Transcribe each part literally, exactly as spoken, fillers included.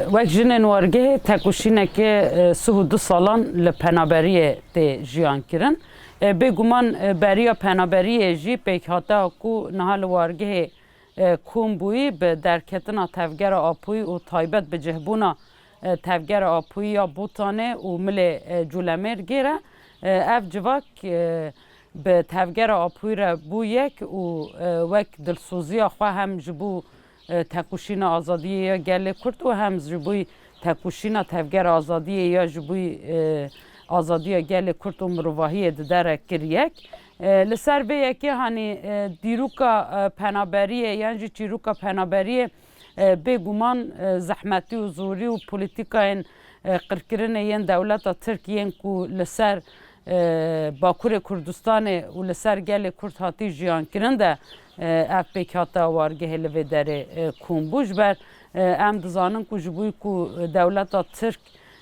Wek jinên wargehê tekoşîneke, e, sih û du salan li penaberiyê tê jiyan kirin. E, bêguman, e, beriya penaberiyê jî pêkhate ku niha li wargehê, e, kom bûyî bi derketina Tevgera Apoyî û taybet bi cihbûna, e, Tevgera Apoyî ya Botanê û milê, e, Colemêrgê re, e, ev civak, e, bi Tevgera Apoyî re bû yek û, e, wek dilsoziya xwe hem ji bo, e, tekoşîna azadiyê ya gelê Kurd û hem ji bo tekoşîna Tevgera Azadiyê ya ji bo, e, azadiya gelê Kurd û mirovahiyê dide re kir yek. E, li ser vê yekê hanî, e, dîroka, e, penaberiyê yan jî çîroka penaberiyê, e, bêguman, e, zehmetî û zorî û polîtîkayên, e, qirkirinê yên dewleta Tirk yên ku li ser, e, Bakurê Kurdistanê û li ser gelê Kurd hatî jiyan kirin de, e, ev pêkhate wargehê li vê derê, e, kom bû. Ji ber, e, em dizanin ku ji bo ku dewleta Tirk,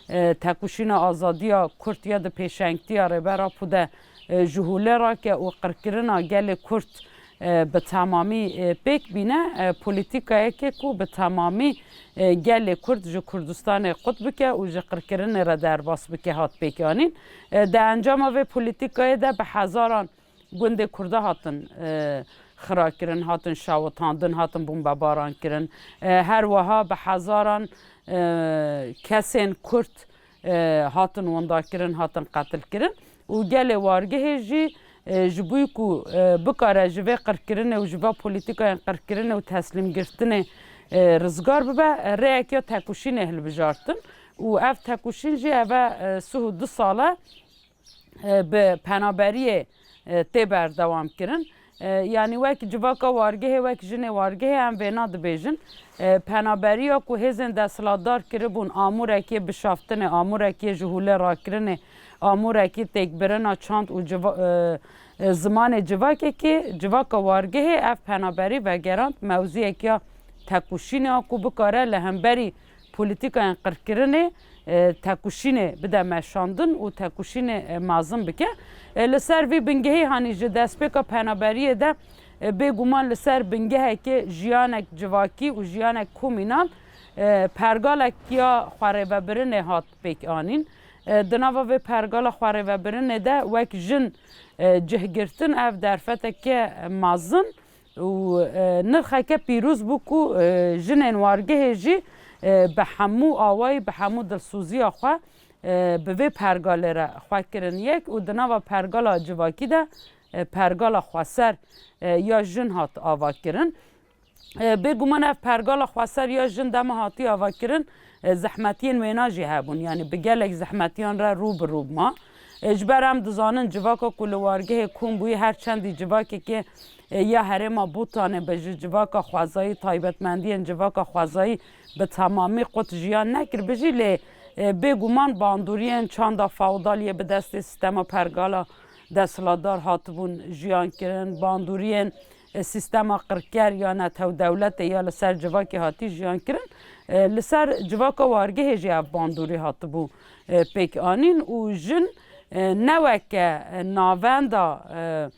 e, tekoşîna azadiya Kurd ya di pêşengtiya Rêber Apo de, e, ji holê rake û qirkirina gelê Kurd, e, bi temamî, e, pêk bîne, e, polîtîkayeke ku bi temamî, e, gelê Kurd ji Kurdistanê qut bike û ji qirkirinê re derbas bike hat pêkanîn. E, di encama vê polîtîkayê de bi hezaran gundê Kurda hatin, e, xira kirin, hatin şewitandin, hatin bombebaran kirin. E, her wiha bi hezaran, e, kesên Kurd, e, hatin winda kirin, hatin qetil kirin. Û gelê wargehê jî, e, ji bo ku, e, bikare ji vê qirkirinê û ji vê polîtîkayên qirkirinê û teslîmgirtinê, e, rizgar bibe, e, rêyek ya tekoşînê hilbijartin. Û ev tekoşîn jî eve, e, sih û du sal e, e, bi penaberiyê, e, tê berdewam kirin. E, yanî wek civaka wargehê, wek jinê wargehê em vêna dibêjin. E, penaberiya ku hêzên desthilatdar kiribûn, amûrekê bişaftinê, amûrekê ji holê rakirinê, amûrekê têkbirina çand û civa-, e, e, zimanê civakekê, civaka wargehê ev penaberî vegerand mewziyek ya tekoşînê ya ku bikare li hemberî polîtîkayên qirkirinê, e, tekoşînê bide meşandin û tekoşînê, e, mezin bike. E, li ser vî bingehî hanî ji destpêka penaberiyê de, e, bêguman li ser bingehekê jiyanek civakî û jiyanek komînal, e, pergalek ya xwerêvebirinê hat pêk anîn. E, di nava vê pergala xwerêvebirinê de wek jin, e, cih girtin ev derfeteke mezin û, e, nirxeke pîroz bû ku, e, jinên wargehê jî, e, bi hemû awayî, bi hemû dilsoziya xwe, e, bi vê pergalê re xwe kirin yek û di nava pergala civakî de, e, pergala xweser, e, ya jin hat ava kirin. E, bêguman ev pergala xweser ya jin dema hatiye ava kirin, e, zehmetiyên wêna jî hebûn. Yanî bi gelek zehmetiyan re rû bi rû ma. E, ji ber em dizanin civaka ku li wargehê kom bûyî her çendî civakekê, e, ya herêma Botanê be ji civaka xwezayî, taybetmendiyên civaka xwezayî bi temamî qut jiyan nekiribî jî lê, e, bêguman bandoriyên çanda feodaliyê bi destê sîstema pergala desthilatdar hatibûn jiyan kirin, bandoriyên e, sîstema qirker ya netewdewletê ya li ser civakê hatî jiyan kirin, e, li ser civaka wargehê jî ev bandorî hatibû, e, pêk anîn û jin, e, ne weke, e, navenda, e,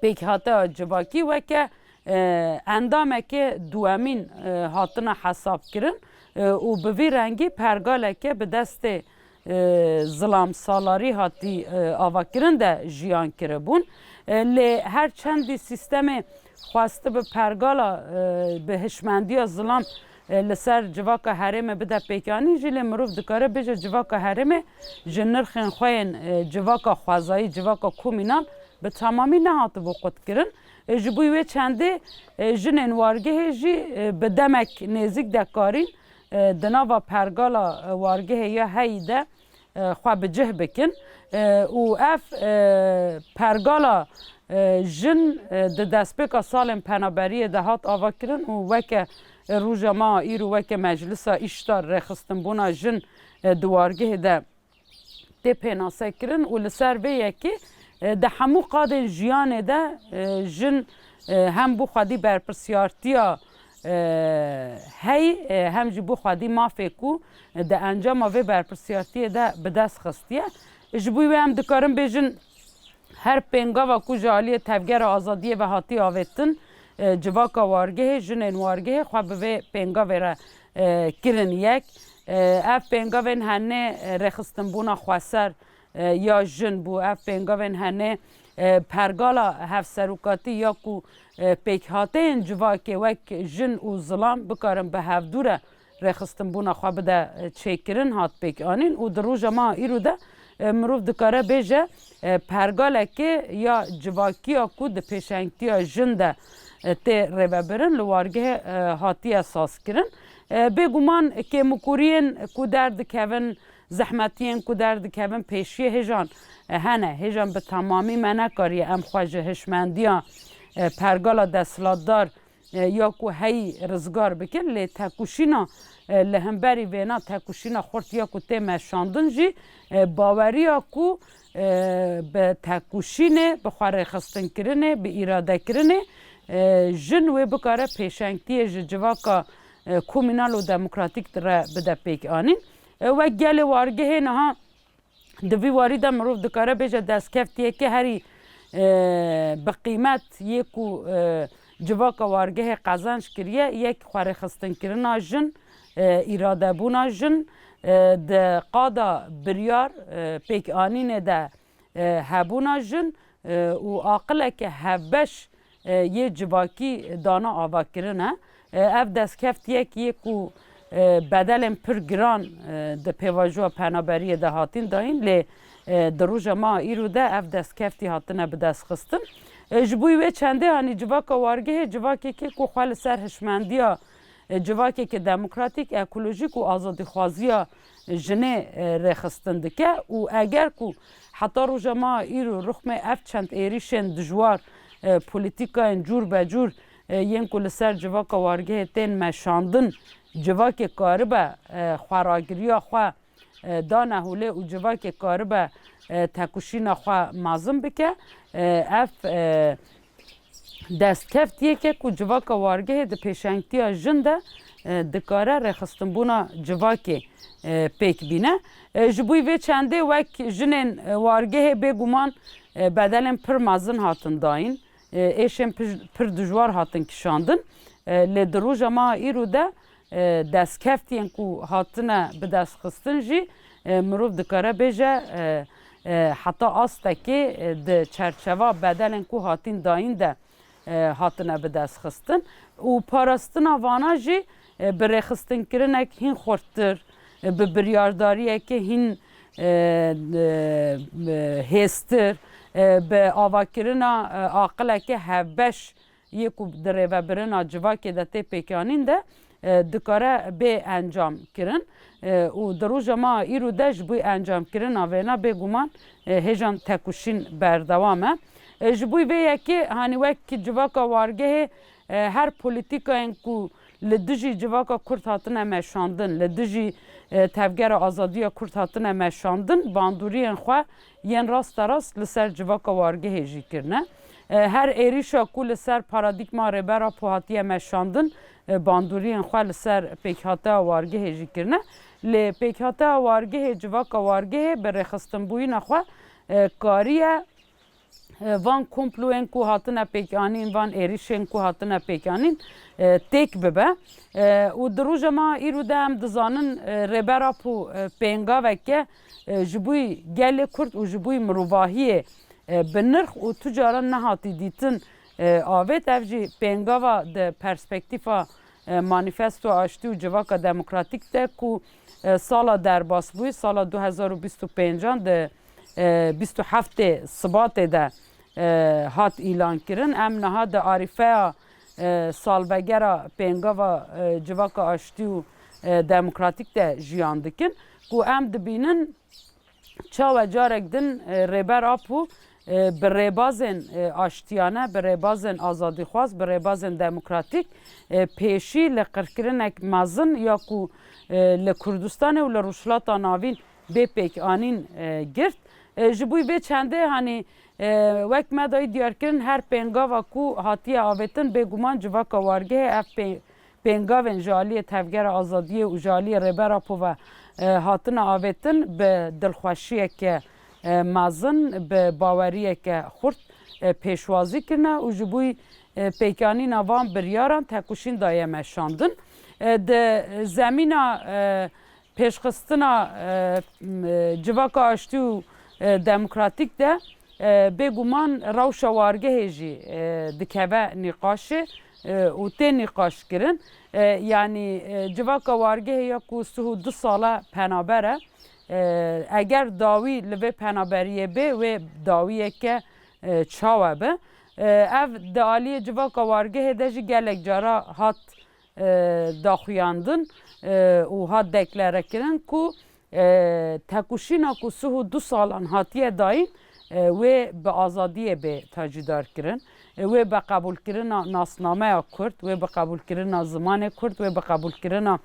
pêkhateya civakî, weke, e, endameke duwemîn, e, hatine hesab kirin, e, û bi vî rengî pergaleke bi destê e, zilam salarî hatî, e, avakirin de jiyan kiribûn. E, lê her çendî sîstemê xwestibi pergala, e, bi hişmendiya zilam, e, li ser civaka herêmê bide pêkanîn jî, lê mirov dikare bêje civaka herêmê ji nirxên xwe yên, e, civaka xwezayî, civaka komînal bi temamî nehatibû qutkirin. E, ji bo wê çendê, e, jinên wargehê jî, e, bi demek nêzîk de karîn, e, di nava pergala, e, wargehê ya heyî de, e, xwe bi cih bikin. E, û ev, e, pergala, e, jin, e, di destpêka salên penaberiyê de hat avakirin û weke, e, roja me a îro weke Meclisa Îştar rêxistinbûna jin, e, di wargehê de tê pênasekirin û li ser vê yekê, e, di hemû qadên jiyanê de, e, jin, e, hem bo xwedî berpirsiyartiya, e, hey, e, hem jî bo xwedî mafê ku di encama vê berpirsiyartiyê de bi dest xistiye. Ji bo wê em dikarin bêjin, her pêngava ku ji aliyê Tevgera Azadiyê ve hatiye avêtin, e, civaka wargehê, jinên wargehê xwe bi vê pêngavê re, e, kirin yek. E, ev pêngavên hene, e, rêxistinbûna xweser, e, ya jin bû. Ev pêngavên hene, e, pergala hevserokatî ya ku, e, pêkhateyên civakê wek jin û zilam bikarin bi hevdû re rêxistinbûna xwe bide, e, çêkirin hat pêk anîn û di roja me îro de, e, mirov dikare bêje, e, pergalekê ya civakiya ku di pêşengtiya jin de, e, tê rêvebirin li wargehê, e, hatiye sazkirin. E, bêguman kêmûkûriyên ku derdikevin, zehmetiyên ku derdikevin pêşiyê hêjan, e, hene. Hêjan bi temamî me nekariye em xwe ji hişmendiya, e, pergala desthilatdar, e, ya ku heyî rizgar bikin, lê tekoşîna, e, li hemberî vêna tekoşîna xurt ya ku tê meşandin jî, e, baweriya ku, e, bi tekoşînê, bi xwe rêxistinkirinê, bi îradekirinê, e, jin wê bikare pêşengtiyê ji civaka, e, komînal û demokratîk re bide pêk anîn. E, wek gelê wargehê niha Di vî warî de mirov dikare bêje destkeftiyeke herî, e, bi qîmet yê ku, e, civaka wargehê qezenc kiriye, yek xwerêxistinkirina jin, e, îradebûna jin, e, di qada biryar, e, pêkanînê de, e, hebûna jin, e, û aqileke hevbeş e, yê civakî dana avakirin e. E, ev destkeftiyek yê ku, e, bedelên pir giran, e, di pêvajoya penaberiyê de hatin dayîn, lê, e, di roja me îro de ev destkeftî hatine bidestxistin. E, ji bo wê çendê hanî civaka wargehê civakekê ku xwe li ser hişmendiya, e, civakeke demokratîk, ekolojîk û azadîxwaziya jinê, e, rêxistin dike û eger ku heta roja me îro rixmê ev çend êrîşên dijwar, e, polîtîkayên cûr be cûr, e, yên ku li ser civaka wargehê tên meşandin, civakê karibe, e, xweragiriya xwe, e, dane holê û civakê karibe, e, tekoşîna xwe mezin bike. E, ev, e, destkeftiyeke ku civaka wargehê di pêşengtiya jin de, e, dikare rêxistinbûna civakê, e, pêk bîne. E, ji bo vê çendê wek jinên, e, wargehê bêguman, e, bedelên pir mezin hatin dayîn, e, êşên pir, pir dijwar hatin kişandin. E, lê di roja me îro de, e, destkeftiyên ku hatine bidestxistin jî, e, mirov dikare bêje, e, e, heta astekê, e, di çerçeva bedelên ku hatin dayîn de, e, hatine bidestxistin û parastina vana jî, e, bi rêxistinkirinek hîn xurttir, e, bi biryardariyeke hîn, e, e, e, hêztir, e, bi avakirina, e, aqileke hevbeş yê ku di rêvebirina civakê de tê pêkanîn de, e, dikare bê encam kirin. E, û di roja me îro de ji bo encamkirina vêna bêguman, e, hêjan tekoşîn berdewam e. E, ji bo vê yekê hanî wek civaka wargehê, e, her polîtîkayên ku li dijî civaka Kurd hatine meşandin, li dijî, e, tevgera azadiya Kurd hatine meşandin, bandoriyên xwe yên rasterast li ser civaka wargehê jî kirine. E, her êrîşa ku li ser paradîgma Rêber Apo hatiye meşandin, e, bandoriyên xwe li ser pêkhateya wargehê jî kirine. Lê pêkhateya wargehê, civaka wargehê bi rêxistinbûyîna xwe, e, kariye, e, van komployên ku hatine pêkanîn, van êrîşên ku hatine pêkanîn, e, têk bibe. E, û di roja me îro de em dizanin, e, Rêber Apo, e, pêngaveke, e, ji bo gelê Kurd û ji bo mirovahiyê, e, bi nirx û tu caran nehatî dîtin, e, avêt. Ev jî pêngava di perspektîfa, e, Manîfesto Aştî û Civaka Demokratîk de ku, e, sala derbas bûyî, sala du hezar û bîst û pêncan di, e, bîst û heftê Sibatê de, e, hat îlan kirin. Em niha di arîfeya, e, salvegera pêngava, e, Civaka Aştî û, e, Demokratîk de jiyan dikin ku em dibînin çawa carek din, e, Rêber Apo, e, bi rêbazên, e, aştiyane, bi rêbazên azadîxwaz, bi rêbazên demokratîk, e, pêşî li qirkirinek mezin ya ku, e, li Kurdistanê û li Rojhilata Navîn bê pêkanîn, e, girt. E, ji bo vê çendê, hanî, e, wek me dayî diyarkirin, her pêngava ku hatiye avêtin, bêguman civaka wargehê ev pê-, pêngavên ji aliyê Tevgera Azadiyê û ji aliyê Rêber Apo ve, e, hatine avêtin, bi dilxweşiyeke, e, mezin, bi baweriyeke xurt, e, pêşwazî kirine û ji bo, e, pêkanîna van biryaran tekoşîn daye meşandin. E, di zemîna, e, pêşxistina, e, m, e, civaka aştî û, e, demokratîk de, e, bêguman rewşa wargehê jî, e, dikeve nîqaşê, e, û tê nîqaşkirin. E, yanî, e, civaka wargehê ya ku sih û du sala penaber e, e, eger dawî li vê penaberiyê bê, wê dawiyeke, e, çawa be? E, ev di aliyê civaka wargehê de jî gelek cara hat, e, daxuyandin, e, û hat deklare kirin ku, e, tekoşîna ku sih û du salan hatiye dayîn, e, wê bi azadiyê bê tacîdar kirin. E, wê bi qebûlkirina nasnameya Kurd, wê bi qebûlkirina zimanê Kurd, wê bi qebûlkirina,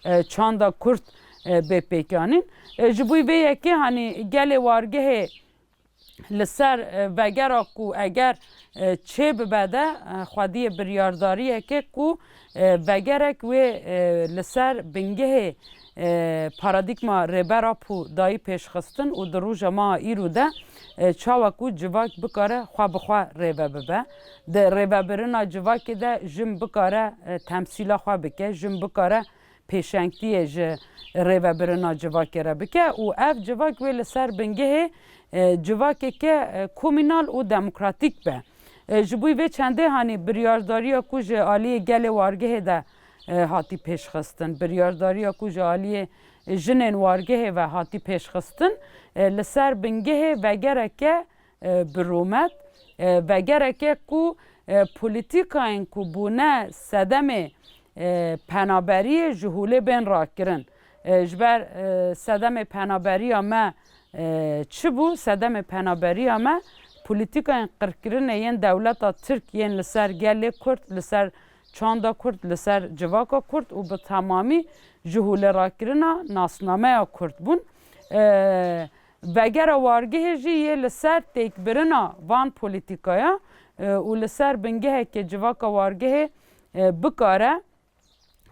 e, çanda Kurd, e, bê pêkanîn. E, ji bo vê yekê, hanî gelê wargehê li ser, e, vegera ku eger, e, çê bibe de, e, xwediyê biryardariyeke ku, e, vegerek wê, e, li ser bingehê, e, paradîgma Rêber Apo dayî pêşxistin û di roja me îro de, e, çawa ku civak bikare xwe bi xwe rêve bibe. Di rêvebirina civakê de jin bikare, e, temsîla xwe bike, jin bikare pêşengtiyê ji rêvebirina civakê re bike û ev civak wê li ser bingehê, e, civakeke, e, komînal û demokratîk be. E, ji bo vê çendê hanî biryardariya ku ji aliyê gelê wargehê de, e, hatî pêşxistin, biryardariya ku ji aliyê jinên wargehê ve hatî pêşxistin, e, li ser bingehê vegereke, e, bi rûmet, e, vegereke ku, e, polîtîkayên ku bûne sedemê, e, penaberiyê ji holê bên rakirin. E, ji ber, e, sedemê penaberiya me, e, çi bû? Sedemê penaberiya me polîtîkayên qirkirinê yên dewleta Tirk yên li ser gelê Kurd, li ser çanda Kurd, li ser civaka Kurd û bi temamî ji holê rakirina nasnameya Kurd bûn. E, Vegera wargehê jî yê li ser têkbirina van polîtîkaya, e, û li ser bingeheke civaka wargehê, e, bikare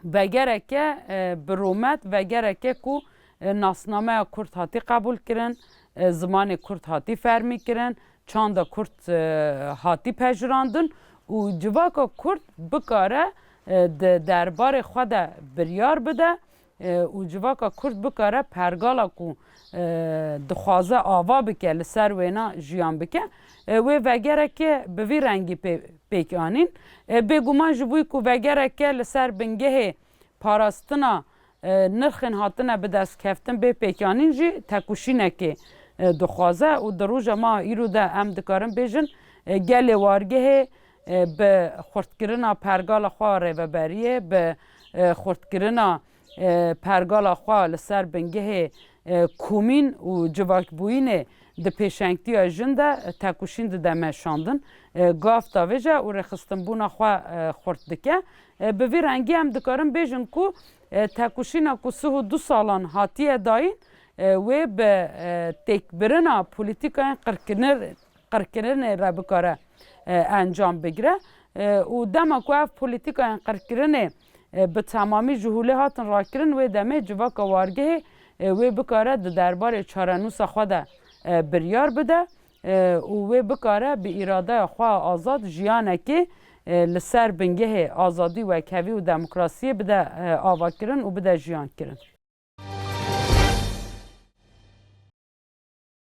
vegereke, e, bi rûmet, vegereke ku, e, nasnameya Kurd hatî qebûl kirin, e, zimanê Kurd hatî fermî kirin, çanda Kurd, e, hatî pejirandin û civaka Kurd bikare, e, di derbarê xwe de biryar bide, e, û civaka Kurd bikare pergala ku, e, dixwaze ava bike, li ser wêna jiyan bike, e, wê vegereke bi vî rengî pê-, pêk anîn. E, bêguman ji bo ku vegereke li ser bingehê parastina, e, nirxên hatine bi dest keftin bê pêkanîn jî tekoşînekê, e, dixwaze û di roja me îro de em dikarin bêjin, e, gelê wargehê, e, bi xurtkirina pergala xwe rêveberiyê, bi, e, xurtkirina, e, pergala xwe li ser bingehê, e, komîn û civakbûyînê di pêşengtiya jin de tekoşîn dide meşandin. E, gav davêje û rêxistinbûna xwe, e, xurt dike. E, bi vî rengî em dikarin bêjin ku, e, tekoşîna ku sih û du salan hatiye dayîn, e, wê bi, e, têkbirina polîtîkayên qirkirinê, qirkirinê re bikare, e, encam bigire. E, û dema ku ev polîtîkayên qirkirinê, e, bi temamî ji holê hatin rakirin, wê demê civaka wargehê, e, wê bikare di derbarê çarenûsa xwe de, e, biryar bide, e, û wê bikare bi îradeya xwe azad jiyanekê, e, li ser bingehê azadî, wekhevî û demokrasiyê bide, e, avakirin û bide jiyankirin.